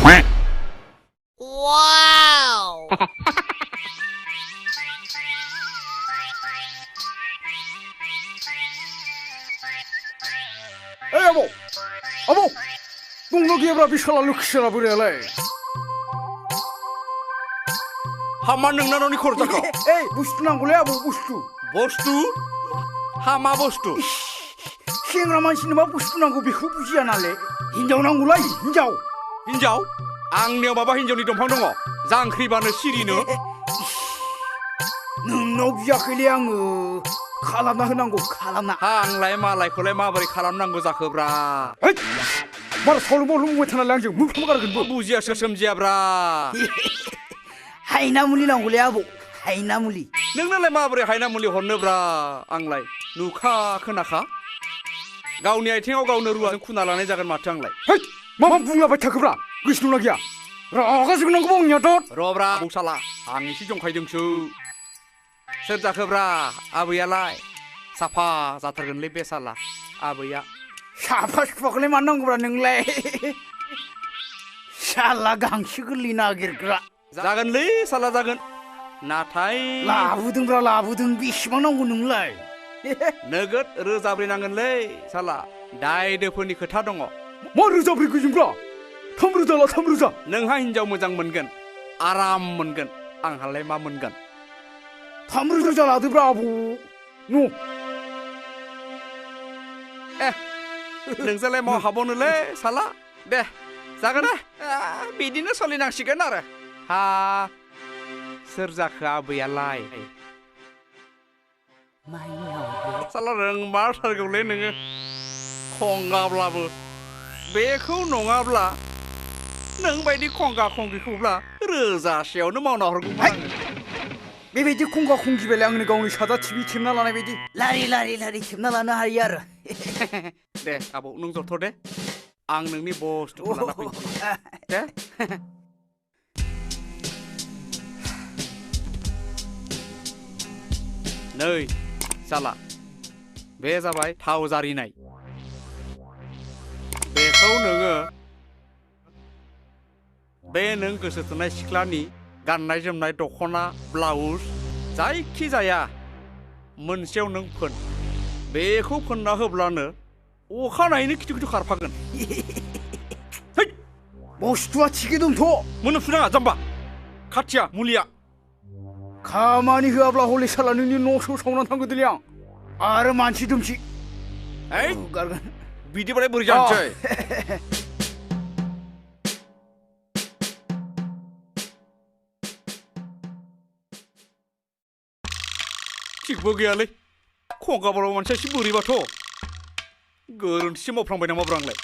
Wow! Eh, abo! Abo! Nunggu gibra bisa lalu kesana berelai. Hama nengna noni korjaka. Eh, bustu nanggulnya abo bustu. Bostu? Hama bostu. Sengra mansi nama bustu nanggu bihu bujian ale. Hinjau nanggulai, hinjau. Hinjau? Angniयाव माबा हिन्जावनि दंफां दङ जांख्रिबानो सिरिनो नोंनाव बियाखैलै आङो खालामना होनांगौ खालामना आंलाय मालायखौलाय माबोरै खालामनांगौ जाखोब्रा हैद बारा सावलु बावलु बुंबाय थानालाय आंजों मोखां गारगोनबो बुजियासो सोमजियाब्रा हायना मुलि नांगौलै आबौ हायना मुलि नोंनालाय माबोरै हायना मुलि हरनोब्रा आंलाय नुखा खोनाखा गावनि आथिङाव गावनो रुवाजों खुना लानाय जागोन माथो आंलाय हैद मा बुंलाबाय थाखोब्रा गोसो दंना गैया रागा जोंनांगौ आंनियाथ' रब्रा बौसाला आं एसे जंखायदोंसो सोर जाखोब्रा आबैयालाय साफा जाथारगोनलै बे साला आबैया साफा सुफाखौलाय मानो नांगौब्रा नोंलाय साला गांसो गोरलै नागिरग्रा जागोनलै साला जागोन नाथाय लाबोदोंब्रा लाबोदों बेसेबां नांगौ नोंलाय नोगोद रोजाब्रै नांगोनलै साला दायदोफोरनि खोथा दङ मा रोजाब्रै गोजोंब्रा 3,000 ला 3,000 नोंहा हिन्जाव मोजां मोनगोन आराम मोनगोन आंहालाय मा मोनगोन 3,000 लादोब्रा आबौ न नोंजोंलाय मा हाबावनोलै साला दे जागोन दे बिदिनो सोलिनांसिगोन आरो हा सोर जाखो आबैयालाय साला रोंमारथारगौलै नोङो खंगाब्लाबो बेखौ नङाब्ला नों बायदि खंगा खंगिखौब्ला रोजासेयावनो मावना हरगौमोन बेबायदि खंगा खंगिबालाय आंनो गावनि सादा टिभि खेबना लानाय बायदि लारि लारि लारि खेबना लानो हायो आरो दे आबौ नों जथ' दे आं नोंनि बस्थुखौ लाना फैनोसै दे नै साला बे जाबाय थाव जारिनाय बेखौ नोङो बे नों गोसो थोनाय सिख्लानि गाननाय जोमनाय दख'ना ब्लाउस जायखि जाया मोनसेयाव नों फोन बेखौ फोनना होब्लानो अखानायैनो खिथु खिथु खारफागोन बुस्थुआ थिगै दंथ' मोननो नाङा जाम्बा खाथिया मुलिया खामानि होआब्ला हले साला नोंनि न'सो सावनानै थांगोदोलै आं आरो मानसि दुमसि गारगोन बिदिबालाय बोरै जानोसै थिगबो गैयालै खंगाबाराव मानसिया एसे बोरैबाथ' गोरोन्थिसो मावफ्लांबाय नामाब्रा आंलाय